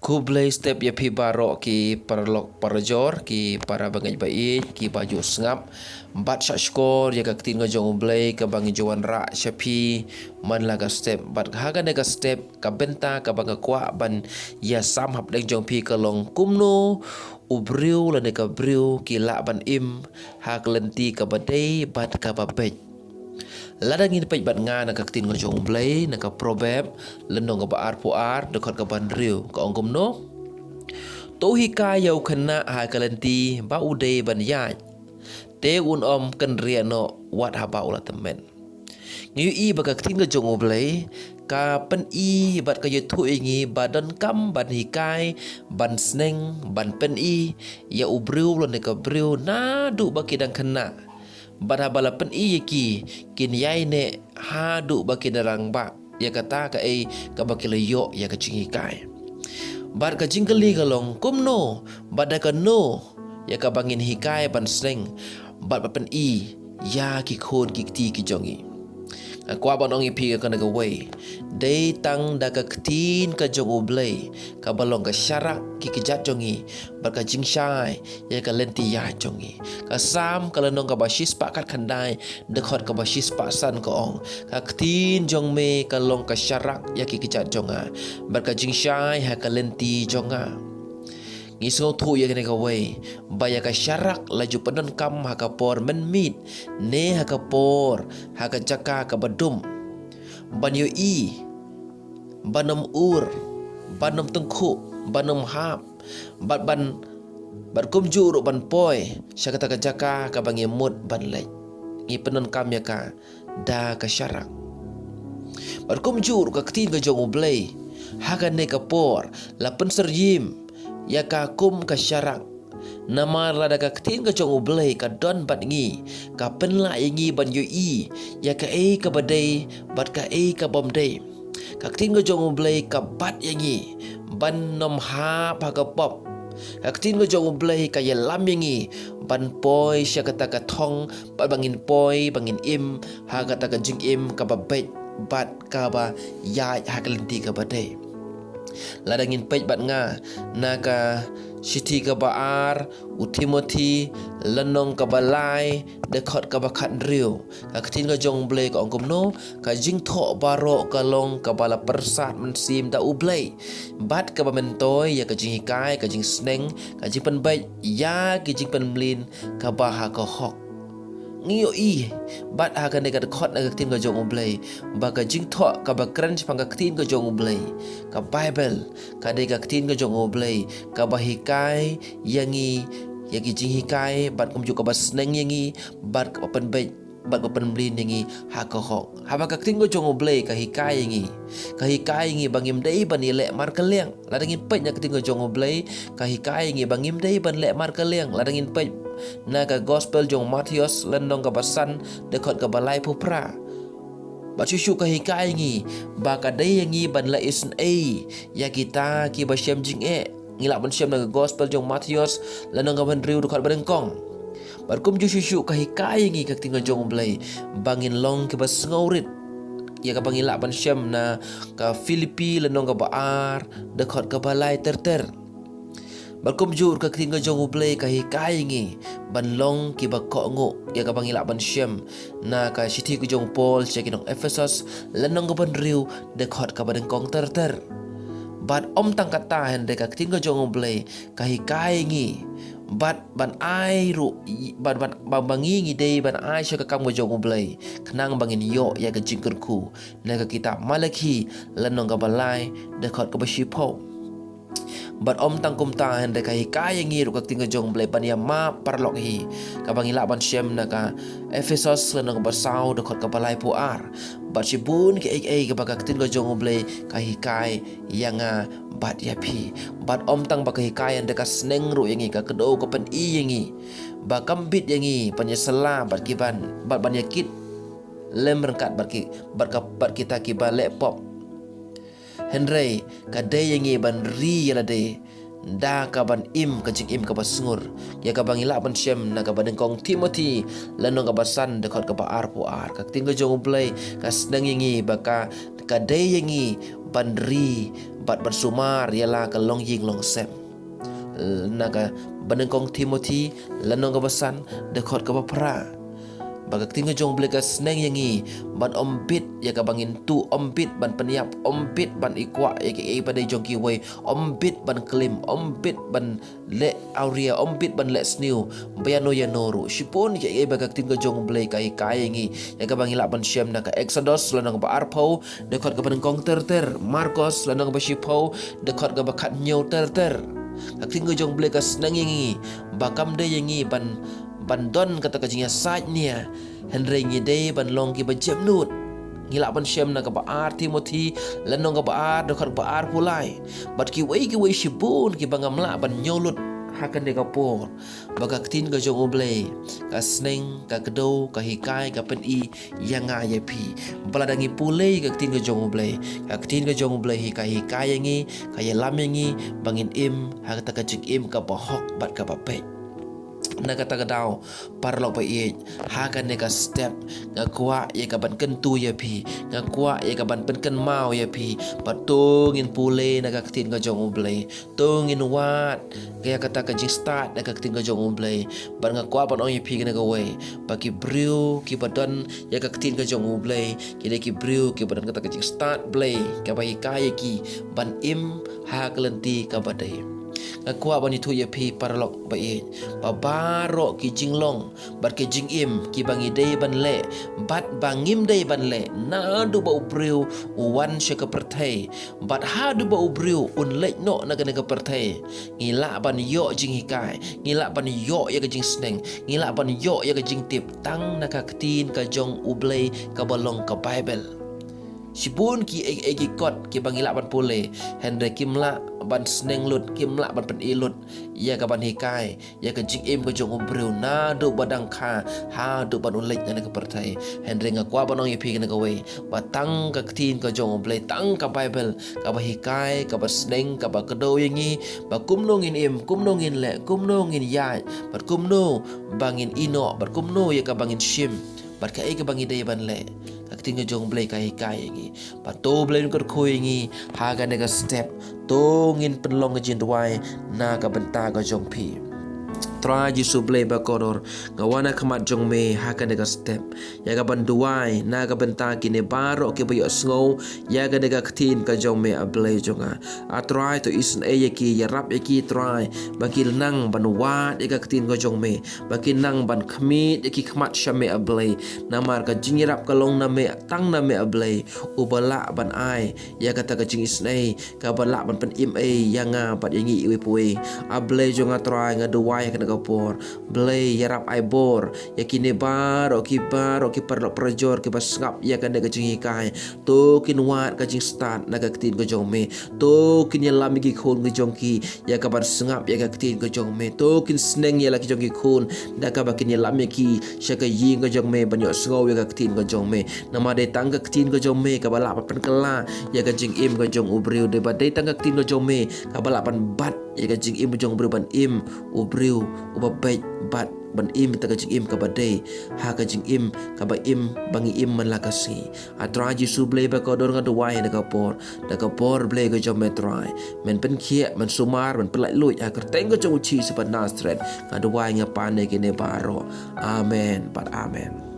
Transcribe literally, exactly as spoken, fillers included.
Khublei step ïa phi baroh ki paralok parajor, ki para bangeit baieit, ki ba ju sngap bad shahshkor ïa ka ktien ka jong U Blei kaba ngi ju wanrah sha phi man la ka step. Bad ha kane ka step ka bynta kaba nga kwah ban ïasam hapdeng jong phi ka long kumno u briew lane ka briew ki lah ban im ha ka lynti kaba dei bad kaba beit. Lada ngin peit bad nga na ka ktien ka jong U Blei, na ka Proverb lynnong kaba arphew ar, dkhot kaba hynriew, ka ong kumno: To hikai ïa u khynnah ha ka lynti ba u dei ban ïaid, te un ym kynriah noh wat haba u la tymmen. Ngi ïohi ba ka ktien ka jong U Blei ka pyni bad ka ïathuh ïa ngi ba donkam ban hikai, ban sneng, ban pyni ïa u briew lane ka briew naduh ba ki dang khynnah. Bad haba la pyni ïa ki, kin ïaineh haduh ba kin rangbah ïa kata kaei kaba ki la ïoh ïa ka jinghikai. Bad ka jingkylli ka long kumno bad da kano ïa kaba ngin hikai ban sneng bad ban pyni ïa ki khun ki kti ki jong ngi. Nga kwah ban ong ïa phi ka kane kawei, dei tang da ka ktien ka jong U Blei kaba long ka sharak ki kjat jong ngi bad ka jingshai ïa ka lynti ïaid jong ngi. Ka Salm ka lynnong kaba shispah khatkhyndai, dkhot kaba shispah san ka ong: Ka ktien jong me ka long ka sharak ïa ki kjat jong nga bad ka jingshai ha ka lynti jong nga. Ngi sngewthuh ïa kane kawei ba ïa ka sharak la ju pyndonkam ha ka por mynmiet ne ha ka por, ha ka jaka kaba dum, ban ïohi, ban ym ur, ban ym tyngkhuh, ban ym hap, bad ban, bad kumjuh ruh ban poi sha kata ka jaka kaba ngi mut ban leit. Ngi pyndonkam ïa ka da ka sharak. Bad kumjuh ruh ka ktien ka jong U Blei ha kane ka por la pynsyriem ïa ka kum ka sharak. Namar lada ka ktien ka jong U Blei ka don bad ngi, ka pynlah ïa ngi ban ïohi ïa kaei kaba dei bad kaei ka bym dei. Ka ktien ka jong U Blei ka bat ïa ngi ban ym hap ha ka pop. Ka ktien ka jong U Blei ka ïalam ïa ngi ban poi sha kata ka thong bad ba ngin poi, ba ngin im ha kata ka jingim kaba beit bad kaba ïaid ha ka lynti kaba dei. Lada ngin peit bad nga na ka shithi kaba ar u Timothi, lynnong kaba lai, dkhot kaba khathynriew, ka ktien ka jong U Blei ka ong kumno: Ka jingthoh baroh ka long kaba la pyrsad mynsiem da U Blei, bad kaba myntoi ïa ka jinghikai, ka jingsneng, ka jingpynbeit ïa ki jingpynmlien kaba ha ka hok. Ngi ïohi bad ha kane ka dkhot na ka ktien ka jong U Blei ba ka jingthoh kaba kren shaphang ka ktien ka jong U Blei, ka Baibl, ka dei ka ktien ka jong U Blei kaba hikai ïa ngi ïa ki jinghikai bad kumjuh kaba sneng ïa ngi bad kaba pynbeit bad kaba pynmlien ïa ngi ha ka hok. Haba ka ktien ka jong U Blei ka hikai ïa ngi, ka hikai ïa ngi ba ngim dei ban ïaleh markylliang. Lada ngin peit na ka ktien ka jong U Blei ka hikai ïa ngi ba ngim dei ban leh markylliang. Lada ngin peit na ka Gospel jong u Mathaios lynnong kaba san, dkhot kaba laiphew phra. Bad shuh shuh ka hikai ïa ngi ba ka dei ïa ngi ban leh isynei ïa kita kiba shem jingeh. Ngi lah ban shem na ka Gospel jong u Mathaios lynnong kaba hynriew, dkhot ba nyngkong. Bad kumjuh shuh shuh ka hikai ïa ngi ka ktien ka jong U Blei ba ngin long kiba sngewrit. Ïa kaba ngi lah ban shem na ka Philippi lynnong kaba ar, dkhot kaba lai ter ter. Bad kumjuh ka ktien ka jong U Blei ka hikai ïa ngi ban long kiba kohnguh, ïa kaba ngi lah ban shem na ka shithi ka jong u Paul sha ki nong Ephesos lynnong kaba hynriew, dkhot kaba nyngkong ter ter. Bad ym tang kata, hynrei ka ktien ka jong U Blei ka hikai ïa ngi bad ban ai ruh, ban, ban, ban, ba ngi ngi dei ban ai sha ka kam ka jong U Blei khnang ba ngin ïoh ïa ka jingkyrkhu, na ka kitab Malakhi lynnong kaba lai, dkhot kaba shiphew. Bad ym tang kumta, hynrei ka hikai ïa ngi ruh ka ktien ka jong U Blei ban ïa map paralok hi, kaba ngi lah ban shem na ka Ephesos lynnong kaba saw, dkhot kaba laiphew ar. Bad shibun kiei kiei kaba ka ktien ka jong U Blei ka hikai ïa nga bad ïa phi. Bad ym tang ba ka hikai, hynrei ka sneng ruh ïa ngi, ka kdew ka pyni ïa ngi ba kam bit ïa ngi ban ïasylla bad ki ban, bad ban ïakit lem ryngkat bad ki, bad ka, bad kita kiba leh pop. Hynrei ka dei ïa ngi ban ri ïa lade da kaban im ka jingim kaba sngur, ïa kaba ngi lah ban shem na kaba nyngkong Timothi lynnong kaba san, dkhot kaba arphew ar. Ka ktien ka jong U Blei ka sneng ïa ngi ba ka, ka dei ïa ngi ban ri bad ban sumar ïa la ka longïing longsem. Na ka banyngkong Timothi, lynnong kaba san, dkhot kaba phra. Ba ka ktien ka jong U Blei ka sneng ïa ngi ban ym bit ïa kaba ngin tuh, ym bit ban pynïap, ym bit ban ïakwah ïa kiei ba dei jong kiwei, ym bit ban klim, ym bit ban leh awria, ym bit ban leh sniew ba ïano ïano ruh. Shibun kiei ba ka ktien ka jong U Blei ka hikai ïa ngi, ïa kaba ngi lah ban shem na ka Exodus lynnong kaba arphew, dkhot kaba nyngkong ter ter, Markos lynnong kaba shiphew, dkhot kaba khathynñiew ter ter. Ka ktien ka jong U Blei ka sneng ïa ngi ba kam dei ïa ngi ban, ban don kata ka jingïasaid nia, hynrei ngi dei ban long kiba jemnud. Ngi lah ban shem na kaba ar Timothi, lynnong kaba ar, dkhot kaba arphew lai. Bad kiwei kiwei shibun kiba ngam lah ban ñiew lut ha kane ka por. Ba ka ktien ka jong U Blei ka sneng, ka kdew, ka hikai, ka pyni ïa nga ïa phi. Ba lada ngi pule ka ktien ka jong U Blei, ka ktien ka jong U Blei hi ka hikai ïa ngi, ka ïalam ïa ngi ba ngin im ha kata ka jingim kaba hok bad kaba peit. Na kata ka daw, paralok ba ïeit, ha kane ka step, nga kwah ïa ka ban kyntu ïa phi, nga kwah ïa ka ban pynkynmaw ïa phi, ba to ngin pule na ka ktien ka jong U Blei, to ngin wad ïa kata ka jingstad na ka ktien ka jong U Blei. Bad nga kwah ban ong ïa phi kane kawei, ba ki briew kiba don ïa ka ktien ka jong U Blei, ki dei ki briew kiba don kata ka jingstad Blei kaba hikai ïa ki ban im ha ka lynti kaba dei. Nga kwah ban ïathuh ïa phi paralok ba ïeit, ba baroh ki jinglong bad ki jingim kiba ngi dei ban leh bad ba ngim dei ban leh naduh ba u briew u wan sha ka pyrthei, bad haduh ba u briew un leit noh na kane ka pyrthei, ngi lah ban ïoh jinghikai, ngi lah ban ïoh ïa ka jingsneng, ngi lah ban ïoh ïa ka jingtip tang na ka ktien ka jong U Blei kaba long ka Baibl. Shibun kiei kiei ki kot kiba ngi lah ban pule, hynrei kim lah ban sneng lut, kim lah ban pyni lut ïa ka ban hikai ïa ka jingim ka jong u briew naduh ba dang kha haduh ban un leit na kane ka pyrthei. Hynrei nga kwah ban ong ïa phi kane kawei, ba tang ka ktien ka jong U Blei, tang ka Baibl, kaba hikai, kaba sneng, kaba kdew ïa ngi ba kumno ngin im, kumno ngin leh, kumno ngin ïaid, bad kumno ba ngin ïehnoh, bad kumno ïa kaba ngin shim, bad kaei kaba ngi dei ban leh. Ka ktien ka jong U Blei ka hikai ïa ngi. Bad to U Blei un kyrkhu ïa ngi ha kane ka step. To ngin pynlong ka jingduwai na ka bynta ka jong phi. Trai Jisu Blei ba kordor, nga wan ha khmat jong me ha kane ka step ïa ka ban duwai na ka bynta kine baroh kiba ïohsngew ïa kane ka ktien ka jong me, A Blei jong nga. A Trai, to isynei ïa ki, ïarap ïa ki Trai, ba ki nang ban wad ïa ka ktien ka jong me, ba ki nang ban khmih ïa ki khmat sha me, A Blei. Namar ka jingïarap ka long na me, tang na me, A Blei, uba lah ban ai ïa kata ka jingisynei kaba lah ban pynim ei ïa nga bad ïa ngi iwei pa iwei. A Blei jong nga Trai, nga duwai ha kane ka por, Blei, ïarap ai bor ïa kine baroh ki, baroh ki paralok parajor kiba sngap ïa kane ka jinghikai. To kin wad ka jingstad na ka ktien ka jong me. To kin ïalam ïa ki khun ka jong ki ïa ka ban sngap ïa ka ktien ka jong me. To kin sneng ïa la ki jong ki khun da kaba kin ïalam ïa ki sha ka ïing ka jong me ban ïohsngew ïa ka ktien ka jong me. Namar dei tang ka ktien ka jong me kaba lah ban pynkylla ïa ka jingim ka jong u briew. Dei ba dei tang ka ktien ka jong me kaba lah ban bat ïa ka jingim ka jong u briew ban im u briew uba beit bad ban im ïa ka jingim kaba dei ha ka jingim kaba im ba ngi im man la ka sngi. A Trai Jisu Blei ba kordor, nga duwai ha kane ka por, da ka bor Blei ka jong me Trai, men pynkhiah, men sumar, men pynlait luid ha ka kyrteng ka jong u Jisu ba Nasareth nga duwai, nga pan ïa kine baroh. Amen bad amen.